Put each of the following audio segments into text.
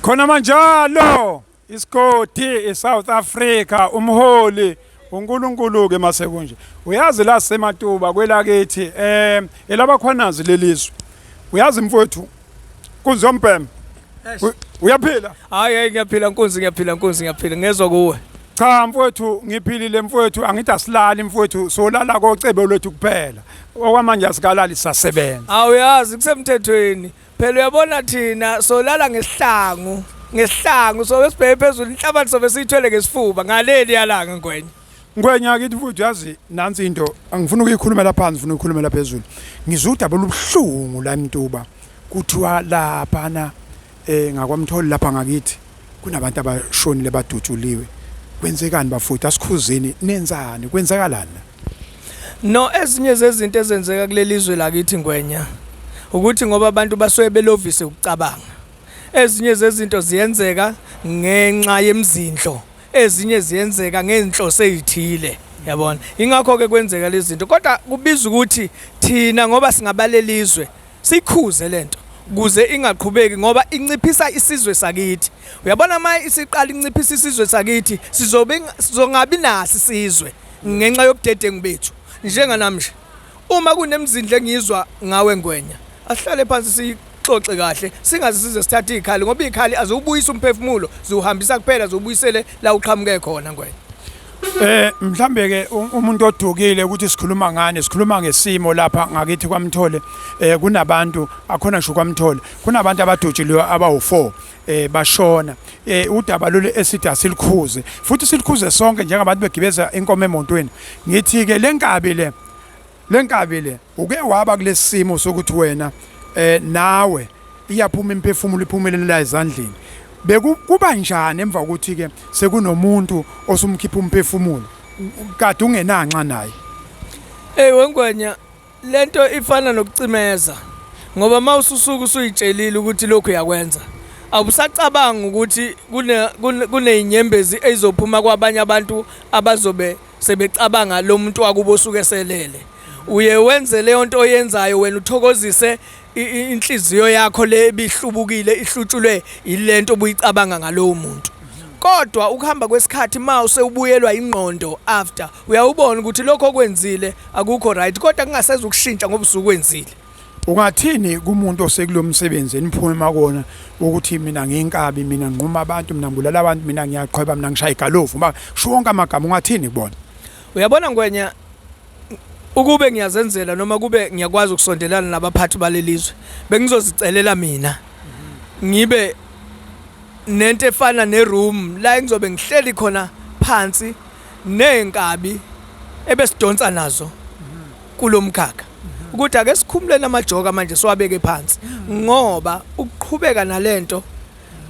Khona manjalo isigodi iSouth Africa umholi uNkulunkulu ke mase kunje. Uyazi la sematuba kwelakithi elabakhwanazi lelizwe. Uyazi mfowethu kunzombhema. Uyaphila? Hayi hayi ngiyaphila nkunzi, ngiyaphila nkunzi, ngiyaphila, ngezwa kuwe. Cha mfowethu, ngiphilile mfowethu, angithi asilali mfowethu, solala kocebo lwethu kuphela. Okwamanje asikalali, sisasebenza. Awuyazi kusemthethweni. Phela uyabona thina solala ngesihlangu, ngesihlangu sobe sibheke phezulu, inhlabathi sobe siyithwele ngesifuba ngaleli yalanga Ngwenya. Ngwenya kithi mfowethu, yazi nansi into angifuni ukuyikhulumela phansi, ngifuna ukuyikhulumela phezulu. Ngizwe udaba olubuhlungu la eMtuba. Kuthiwa laphana ngakwaMtholi lapha ngakithi kunabantu abashonile badutshuliwe. Kwenzekani bafowethu, asikhuzeni, nenzani, kwenzakalani la? No, ezinye zezinto ezenzeka kuleli zwe lakithi Ngwenya ukuthi ngoba abantu basuke belovise ukucabanga. Ezinye zezinto ziyenzeka ngenxa yemizindlo, ezinye ziyenzeka ngezinhloso ezithile, yabona. Ingakho ke kwenzeka lezi zinto, kodwa kubiza ukuthi thina ngoba singabalelizwe siyikhuze lento kuze ingaqhubeki ngoba inciphisa isizwe sakithi. Uyabona uma isiqala inciphisa isizwe sakithi, sizobe sizongabi naso isizwe ngenxa yobudedengu bethu. Njenganamhla uma kunemizindlo engiyizwa ngawe Ngwenya, asihlale phansi siyixoxe kahle, singaze size sithathe izikhali ngoba izikhali aziwubuyisa umphefumulo, ziwuhambisa kuphela, ziwubuyisele la uqhamuke khona Ngwenya. Mhlambe ke umuntu odukile ukuthi sikhuluma ngani, sikhuluma ngesimo lapha ngakithi kwaMthole. Kunabantu akhona ngisho kwaMthole, kunabantu abadutshuliwe abawu4 bashona. Udaba lolu esithi asilikhuze futhi silikhuze sonke njengabantu begibeza inkomo emontweni. Ngithi ke lenkabi le, lenkabi le uke waba kulesimo sokuthi wena nawe iyaphuma imphefumulo iphumelele la ezandleni. Bekuba njani emva kokuthi ke sekunomuntu osumkhipha umphefumulo kade ungenanxa naye? Hey weNgwenya, lento ifana nokucimeza ngoba uma ususuka usuyitshelile ukuthi lokhu uyakwenza, awusacabanga ukuthi kunezinyembezi ezizophuma kwabanye abantu abazobe sebecabanga lo muntu wakubo osuke eselele. Uye wenze leyo nto oyenzayo wena, uthokozise inhliziyo yakho le ebihlubukile, ihlutshulwe ilento obuyicabanga ngalowo muntu. Kodwa ukuhamba kwesikhathi ma usewubuyelwa ingqondo after, uyawubona ukuthi lokho okwenzile akukho right, kodwa kungaseza ukushintsha ngoba usukwenzile. Ungathini kumuntu osekulo msebenzi eniphume kona ukuthi mina ngiyinkabi, mina nginquma abantu, mina ngibulala abantu, mina ngiyaqhweba, mina ngishaya igalofu, ngoba kusho wonke amagama, ungathini kubona? Uyabona Ngwenya, ukube ngiyazenzela noma kube ngiyakwazi ukusondelana nabaphathi balelizwe, bengizozicelela mina ngibe nento efana neroom la engizobe ngihleli khona phansi nezinkabi ebesidonsa nazo kulomkhakha, ukuthi ake sikhumuleni amajoka manje siwabeke phansi, ngoba ukuqhubeka nalento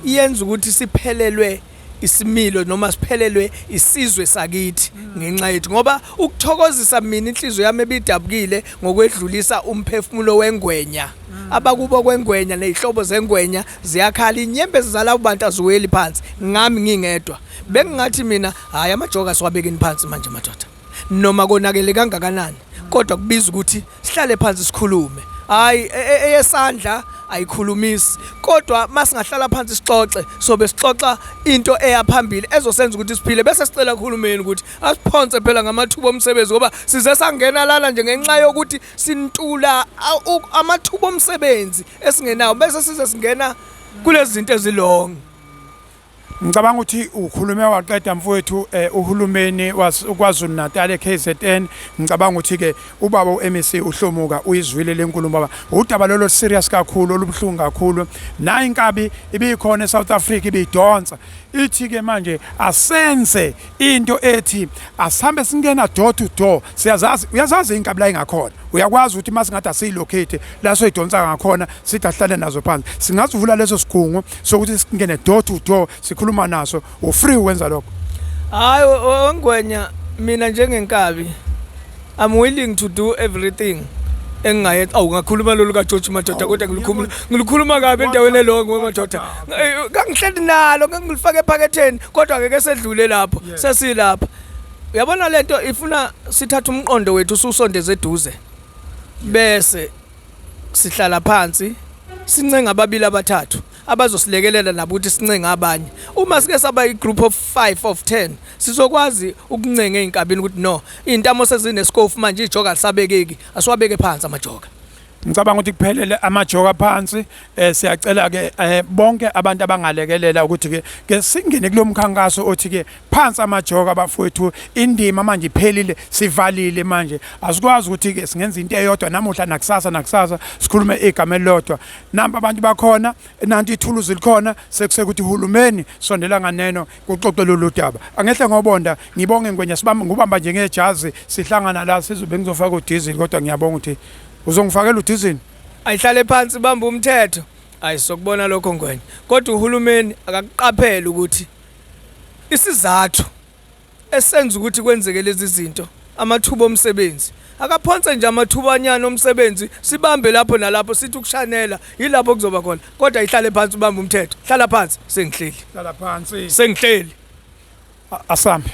iyenza ukuthi siphelelwe isimilo noma siphelelwe isizwe sakithi ngenxa yethu. Ngoba ukuthokozisa mina inhliziyo yami ebidabukile ngokwedlulisa umphefumulo wengwenya, abakubo kwengwenya nezihlobo zengwenya ziyakhala, inyembezi zalabo bantu aziweli phansi ngami ngingedwa. Bengingathi mina hayi, amajoka siwabekeni phansi manje madoda, noma konakele kangakanani, kodwa kubiza ukuthi sihlale phansi sikhulume. Hayi, eyesandla ayikhulumisi, kodwa masingahlala phansi sixoxe, sobe sixoxa into eya phambili ezosenza ukuthi siphile, bese sicela kuhulumeni ukuthi asiphonse phela ngamathuba omsebenzi, ngoba size sangena lana nje ngenxa yokuthi sintula amathuba omsebenzi esingenawo, bese size singena kulezi zinto ezilonge. Ngicabanga ukuthi ukhulume waqeda mfowethu. Uhulumeni KwaZulu Natal eKZN, ngicabanga ukuthi ke ubaba uMEC uHlomuka uyizwile lenkulumo baba. Udaba lolo serious kakhulu, olubuhlungu kakhulu. Nayi inkabi ibikhona eSouth Africa ibidonsa, ithi ke manje asenze into ethi asihambe singena door to door. Siyazazi, uyazazi inkabi la ingakhona, uyakwazi ukuthi masingathi asiyilocate la soyidonsa ngakhona, sithi ahlale nazo phansi, singazivula leso sigungu sokuthi singene door to door sikhuluma naso. Ufree ukwenza lokho? Hayi ongwenya, mina njengenkabi I'm willing to do everything engingayenza. Awu, ngakhuluma lolu kaJoji madoda, kodwa ngilikhuluma kabi endaweni elongo madoda. Ngangihleli nalo, ngangilifaka ephaketheni, kodwa ngeke sedlule lapho, sesilapha. Uyabona lento ifuna sithathe umqondo wethu ususondeze eduze, bese sihlala phansi sincenga ababili abathathu. Abazosilekelela nabo ukuthi sincenge abanye. Uma sike saba i-group of 5 of 10 sizokwazi ukuncenga ey'nkabini ukuthi no, iy'ntamo sezinesikofu manje, ijoka alisabekeki, asiwabeke phansi amajoka. Ngicabanga ukuthi kuphelele amajoka phansi. Siyacela ke bonke abantu abangalekelela ukuthi ke ke singene kulomkhankaso othi ke phansi amajoka bafowethu. Indima manje iphelile, sivalile manje, asikwazi ukuthi ke singenza into eyodwa namuhla nakusasa nakusasa sikhulume igama elilodwa. Nampa abantu bakhona, nanti ithuluzi likhona, sekusekuthi uhulumeni sondela nganeno kuxoxe lolu daba. Angehle ngobonda, ngibonge Ngwenya, sibamba ngubamba nje ngejazi, sihlangana la sizobe ngizofaka udizili, kodwa ngiyabonga ukuthi uzongifakela udizili. Ayihlale phansi, bamba umthetho. Ayisokubona lokho Ngwenya, kodwa uhulumeni akakuqaphele ukuthi isizathu esenza ukuthi kwenzeke lezi zinto amathuba omsebenzi. Akaphonse nje amathubanyana omsebenzi, sibambe lapho nalapho, sithi ukushanela yilapho kuzoba khona. Kodwa ihlale phansi, ubambe umthetho. Hlala phansi, sengihleli. Hlala phansi. Sengihleli. Asambe.